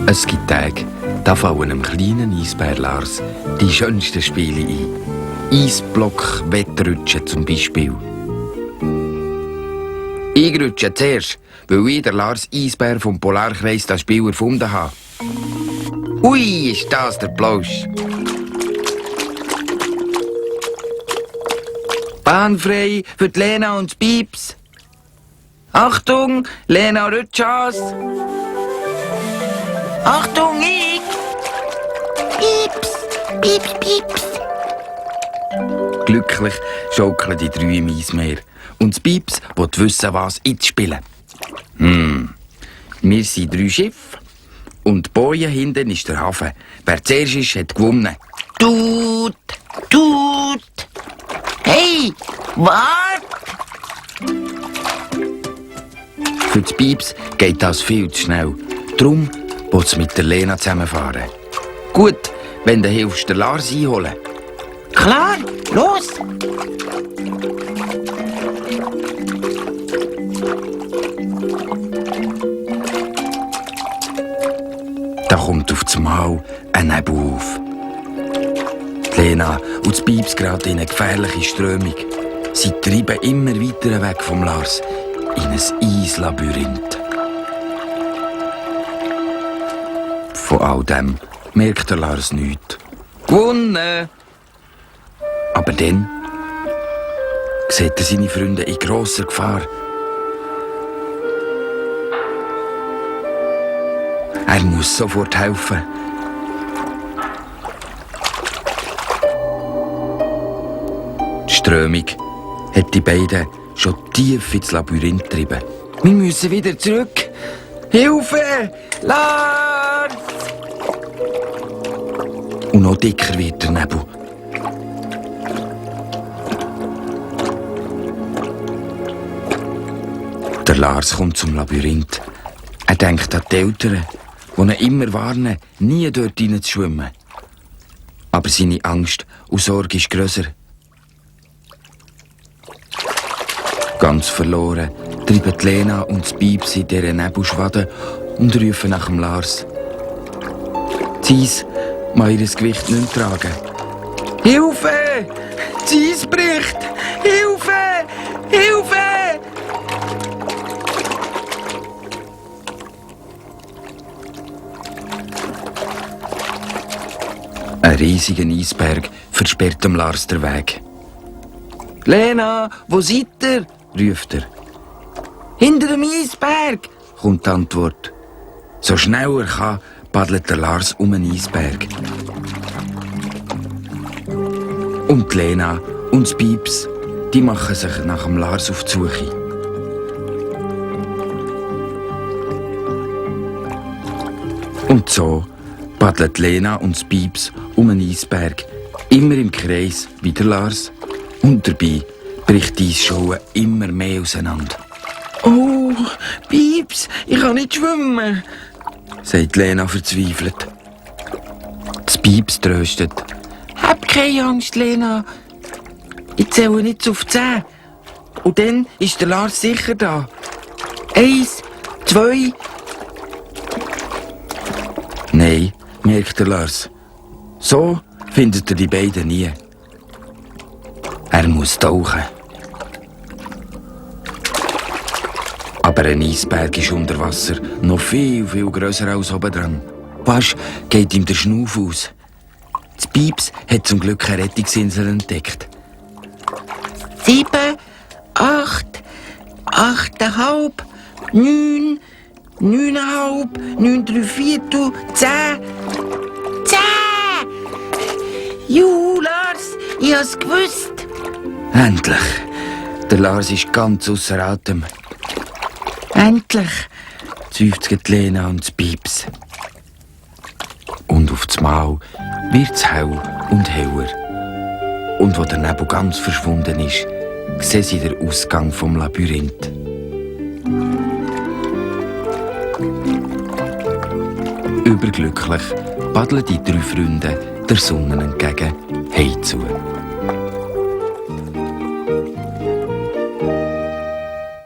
Es gibt Tage, da fallen dem kleinen Eisbär Lars die schönsten Spiele ein. Eisblock-Wettrutschen zum Beispiel. Ich rutsche zuerst, weil ich, der Lars Eisbär vom Polarkreis, das Spiel erfunden habe. Ui, ist das der Plausch. Bahn frei für die Lena und die Pieps. Achtung, Lena rutscht aus. Achtung, ich! Pieps, pieps, pieps. Glücklich schaukeln die drei im Eismeer. Und das Pieps will wissen, was jetzt spielen. Wir sind 3 Schiffe. Und die Boje hinten ist der Hafen. Wer zuerst ist, hat gewonnen. Tut, tut. Hey, wart! Für die Pieps geht das viel zu schnell. Darum will es mit der Lena zusammenfahren. Gut, wenn du hilfst, den Lars einholen. Klar, los! Da kommt auf das Mal ein Nebel auf. Die Lena und das Pieps geraten in eine gefährliche Strömung. Sie treiben immer weiter weg vom Lars in ein Eislabyrinth. Von all dem merkt der Lars nichts. Gewonnen! Aber dann sieht er seine Freunde in grosser Gefahr. Er muss sofort helfen. Die Strömung hat die beiden schon tief ins Labyrinth getrieben. Wir müssen wieder zurück. Hilfe! Lars! Und noch dicker wird der Nebel. Der Lars kommt zum Labyrinth. Er denkt an die Eltern, die ihn immer warnen, nie dort hineinzuschwimmen. Aber seine Angst und Sorge ist grösser. Ganz verloren treiben Lena und das Pieps in dieser Nebelschwade und rufen nach dem Lars. Die Eis mag ihr Gewicht nicht tragen. Hilfe! Das Eis bricht! Hilfe! Hilfe! Ein riesiger Eisberg versperrt dem Lars den Weg. «Lena, wo seid ihr?» ruft er. «Hinter dem Eisberg!» kommt die Antwort. So schnell er kann, paddelt der Lars um einen Eisberg. Und die Lena und das Pieps, die machen sich nach dem Lars auf die Suche. Und so paddeln Lena und das Pieps um einen Eisberg, immer im Kreis wie der Lars. Und dabei bricht die Eisscholle immer mehr auseinander. «Oh, Pieps, ich kann nicht schwimmen», sagt Lena verzweifelt. Das Pieps tröstet. «Hab keine Angst, Lena. Ich zähle nicht auf 10. Und dann ist der Lars sicher da. 1, 2. Nein, merkt der Lars. So findet er die beiden nie. Er muss tauchen. Aber ein Eisberg ist unter Wasser noch viel, viel grösser als oben dran. Fast geht ihm der Schnuff aus. Das Pieps hat zum Glück eine Rettungsinsel entdeckt. 7, 8, 8,5, 9, 9,5, 9 3/4, 10. 10! Juhu, Lars, ich hab's gewusst. Endlich. Der Lars ist ganz ausser Atem. Endlich, seufzt Lena und das Pieps. Und auf das Mal wird's hell und heller. Und wo der Nebel ganz verschwunden ist, sehen sie den Ausgang vom Labyrinth. Überglücklich paddeln die 3 Freunde der Sonne entgegen heimzu.